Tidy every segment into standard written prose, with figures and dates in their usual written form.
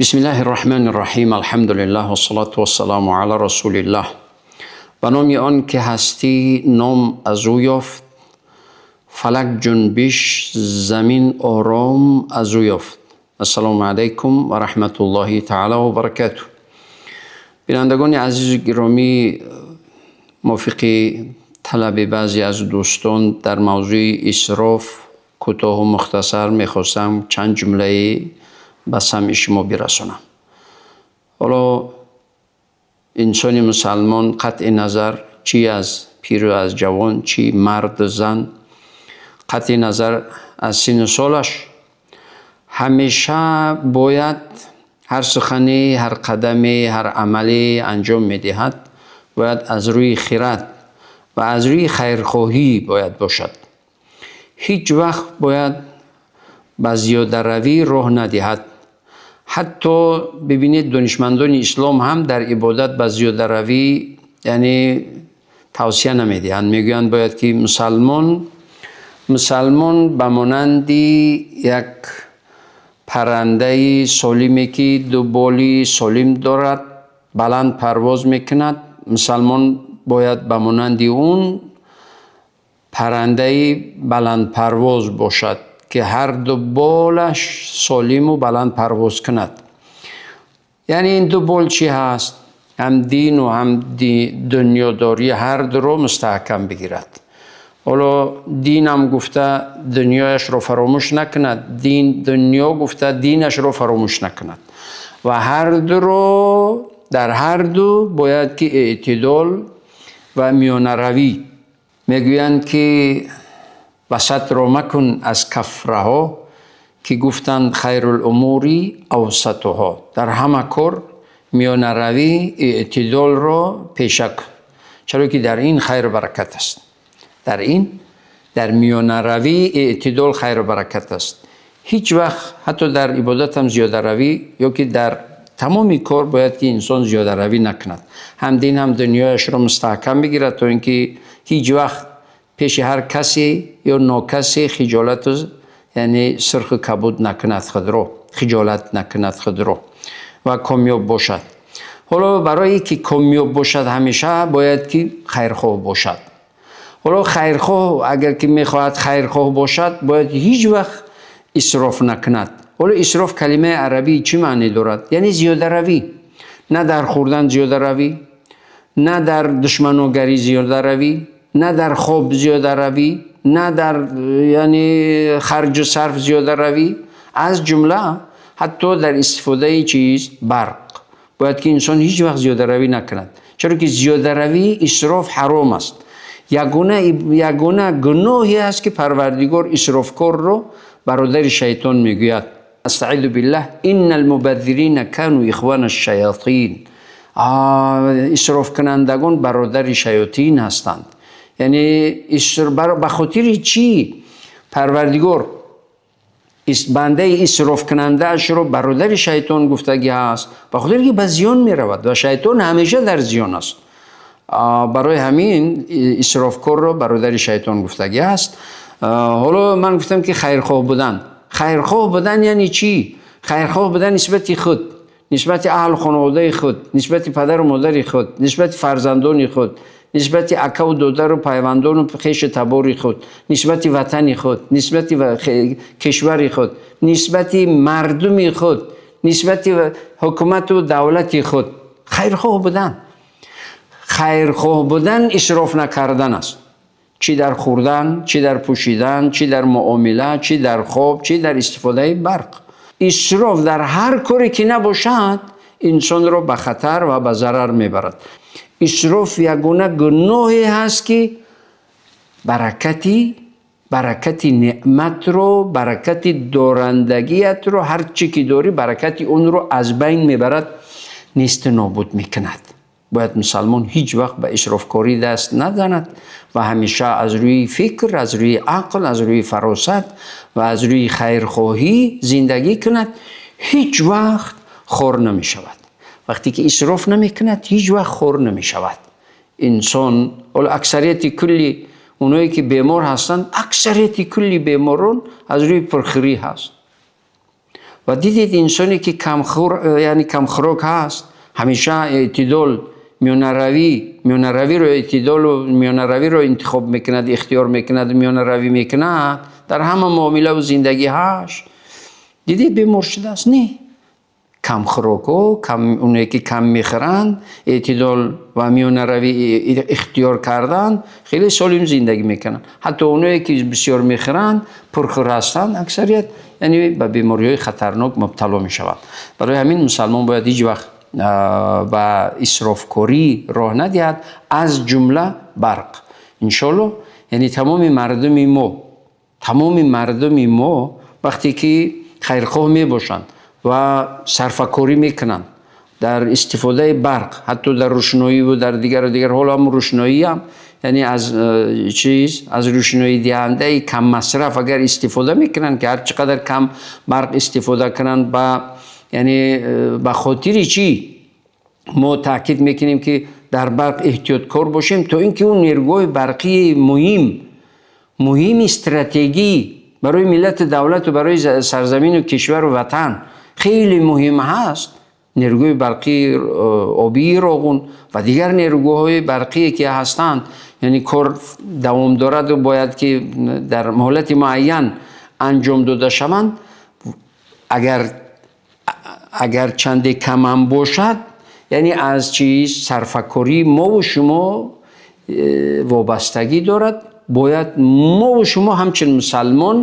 Бисмиллаҳи рраҳмани рраҳим. Алҳамдулиллаҳ вассалату вассаламу ала расулиллаҳ. Ба номи он ки ҳастӣ ном аз ӯ ёфт, фалак ҷунбиш, замин ором аз ӯ ёфт. Ассалому алайкум ва раҳматуллоҳи таала ва баракатуҳ. Бинандагони азизу гиромӣ, мувофиқи талаби баъзе аз дӯстон дар мавзӯи исроф кӯтоҳу мухтасар мехостам чанд ҷумлае ба самъи шумо бирасонам. Ҳоло инсони мусалмон қатъи назар чӣ аз пиру аз ҷавон, чӣ марду зан, қатъи назар аз синну солаш, ҳамеша бояд ҳар сухане, ҳар қадаме, ҳар амале анҷом медиҳад, бояд аз рӯи хирад ва аз рӯи хайрхоҳӣ бояд бошад. Ҳеҷ вақт бояд ба зиёдаравӣ роҳ надиҳад. Ҳатто бибинед, донишмандони ислом ҳам дар ибодат ба зиёдаравӣ, яъне, тавсия намедиҳанд. Мегӯянд, бояд ки мусалмон ба монанди як паррандаи солиме, ки ду боли солим дорад, баланд парвоз мекунад, мусалмон бояд ба монанди он паррандаи баландпарвоз бошад, ки ҳар ду болаш солиму баланд парвоз кунад. Яъне ин ду бол чӣ ҳаст? Ҳам дину ҳам дунёдорӣ, ҳар дуро мустаҳкам бигирад. Ҳоло динам гуфта дунёяшро фаромӯш накунад, дин дунё гуфта динашро фаромӯш накунад ва ҳар дуро, дар ҳар ду бояд ки эътидол ва миёнаравӣ. Мегӯянд ки васатро макун аз каф раҳо, ки гуфтанд хайрул умури авсатуҳо. Дар ҳама кор миёнаравӣ, эътидолро пеша кун, чаро ки дар ин хайру баракат аст. Дар ин, дар миёнаравӣ, эътидол хайру баракат аст. Ҳеҷ вақт ҳатто дар ибодатам зиёдаравӣ ё ки дар тамоми кор бояд ки инсон зиёдаравӣ накунад, ҳам дин, ҳам дунёяшро мустаҳкам бигирад, то ин ки ҳеҷ вақт пеши ҳар касе ё нокасе хиҷолату, яъне, сурху кабуд накунад худро, хиҷолат накунад худро ва комёб бошад. Ҳоло барое ки комёб бошад, ҳамеша бояд ки хайрхоҳ бошад. Ҳоло хайрхоҳ агар ки мехоҳад хайрхоҳ бошад, бояд ҳеҷ вақт исроф накунад. Ҳоло исроф калимаи арабӣ чӣ маъне дорад? Яъне зиёдаравӣ. На дар хӯрдан зиёдаравӣ, на дар душманогарӣ зиёдаравӣ, на дар хоб зиёдаравӣ, на дар, яъне, харҷу сарф зиёдаравӣ, аз ҷумла ҳатто дар истифодаи чиз, барқ, бояд ки инсон ҳеҷ вақт зиёдаравӣ накунад, чаро ки зиёдаравӣ, исроф ҳаром аст. Ягона гуноҳе аст, ки Парвардигор исрофкорро бародари шайтон мегӯяд. Астаизу биллаҳ: инна алмубаззирина кану ихвана шаятин. Исрофкунандагон бародари шаётин ҳастанд. Яъне ба хотири чӣ Парвардигор бандаи исрофкунандаашро бародари шайтон гуфтагӣ ҳаст? Ба хотире ки ба зиён меравад ва шайтон ҳамеша дар зиён аст. Барои ҳамин исрофкорро бародари шайтон гуфтагӣ аст. Ҳоло ман гуфтам ки хайрхоҳ будан. Хайрхоҳ будан яъне чӣ? Хайрхоҳ будан нисбати худ, нисбати аҳлу хонаводаи худ, нисбати падару модари худ, нисбати фарзандони худ, нисбати акаву додару пайвандону хешу табори худ, нисбати ватани худ, нисбати кишвари худ, нисбати мардуми худ, нисбати ҳукумату давлати худ хайрхоҳ будан. Хайрхоҳ будан исроф накардан аст, чӣ дар хӯрдан, чӣ дар пӯшидан, чӣ дар муомила, чӣ дар хоб, чӣ дар истифодаи барқ. Исроф дар ҳар коре ки набошад, инсонро ба хатар ва ба зарар мебарад. Исроф ягона гуноҳе ҳаст, ки баракати неъматро, баракати дорандагиятро, ҳар чӣ ки дорӣ, баракати онро аз байн мебарад, несту нобуд мекунад. Бояд мусалмон ҳеҷ вақт ба исрофкорӣ даст назанад ва ҳамеша аз рӯи фикр, аз рӯи ақл, аз рӯи фаросат ва аз рӯи хайрхоҳӣ зиндагӣ кунад. Ҳеҷ вақт хор намешавад. Вақте ки исроф намекунад, ҳеҷ вақт хор намешавад инсон. Ҳоло аксарияти кулли оное ки бемор ҳастанд, аксарияти кулли беморон аз рӯи пурхӯрӣ ҳаст. Ва дидед, инсоне ки камхӯр, яъне камхӯрок ҳаст, ҳамеша эътидол, миёнаравӣ, миёнаравиро, эътидол ва миёнаравиро интихоб мекунад, ихтиёр мекунад, миёнаравӣ мекунад дар ҳама муомила ва зиндагиҳояш. Дидед, бемор шудааст? Не. Камхӯрокҳо, кам, онҳое ки кам мехӯранд, эътидол ва миёнаравӣ ихтиёр карданд, хеле солим зиндагӣ мекунанд. Ҳатто онҳое ки бисёр мехӯранд, пурхӯр ҳастанд, аксарият яъне ба бемориҳои хатарнок мубтало мешаванд. Барои ҳамин мусалмон бояд ҳеҷ вақт ба исрофкорӣ роҳ надиҳад, аз ҷумла барқ. Иншоаллоҳ, яъне тамоми мардуми мо вақте ки хайрхоҳ мебошанд ва сарфакорӣ мекунанд дар истифодаи барқ, ҳатто дар рӯшноӣ ва дар дигару дигар, ҳоло ҳам рӯшноӣ ҳам, яъне аз чиз, аз рӯшноидиҳандаи каммасраф агар истифода мекунанд, ки ҳар чӣ қадар кам барқ истифода кунанд, ба яъне ба хотири чӣ мо таъкид мекунем, ки дар барқ эҳтиёткор бошем, то ин ки он нерӯгоҳи барқии муҳим, муҳими стратегӣ барои миллату давлату барои сарзамину кишвару ватан хеле муҳим ҳаст, нерӯгоҳи барқии обии Роғун ва дигар нерӯгоҳҳои барқие ки ҳастанд, яъне кор давом дораду бояд ки дар муҳлати муайян анҷом дода шаванд, агар чанде камам бошад, яъне аз чиз, сарфакории мову шумо вобастагӣ дорад. Бояд мову шумо ҳамчун мусалмон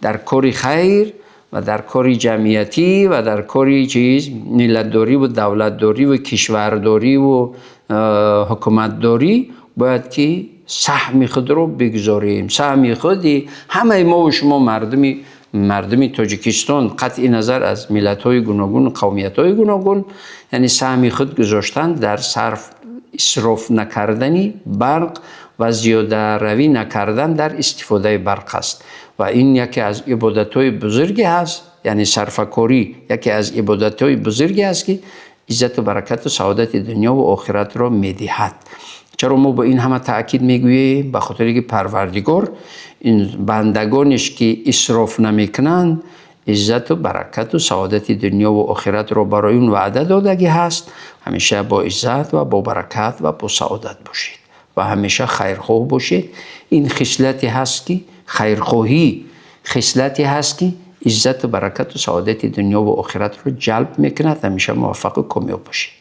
дар кори хайр ва дар кори ҷамъиятӣ ва дар кори чиз, миллатдорӣ ва давлатдорӣ ва кишвардорӣ ва ҳукуматдорӣ бояд ки саҳми худро бигузорем. Саҳми худи ҳамаи мову шумо, мардуми Тоҷикистон, қатъи назар аз миллатҳои гуногун, қавмиятҳои гуногун, яъне саҳми худ гузоштан дар сарф, исроф накардани барқ ва зиёдаравӣ накардан дар истифодаи барқ аст. Ва ин яке аз ибодатҳои бузурге ҳаст, яъне сарфакорӣ яке аз ибодатҳои бузурге аст, ки иззату баракату саодати дунёву охиратро медиҳад. Чаро мо бо ин ҳама таъкид мегӯем? Ба хотире ки Парвардигор ин бандагонеш ки исроф намекунанд, иззату баракату саодати дунёву охиратро барои он ваъда додагӣ ҳаст. Ҳамеша бо иззат ва бо баракат ва бо саодат бошед ва ҳамеша хайрхоҳ бошед. Ин хислате ҳаст, ки хайрхоҳӣ хислате ҳаст, ки иззату баракату саодати дунёву охиратро ҷалб мекунад. Ҳамеша муваффақу комёб бошед.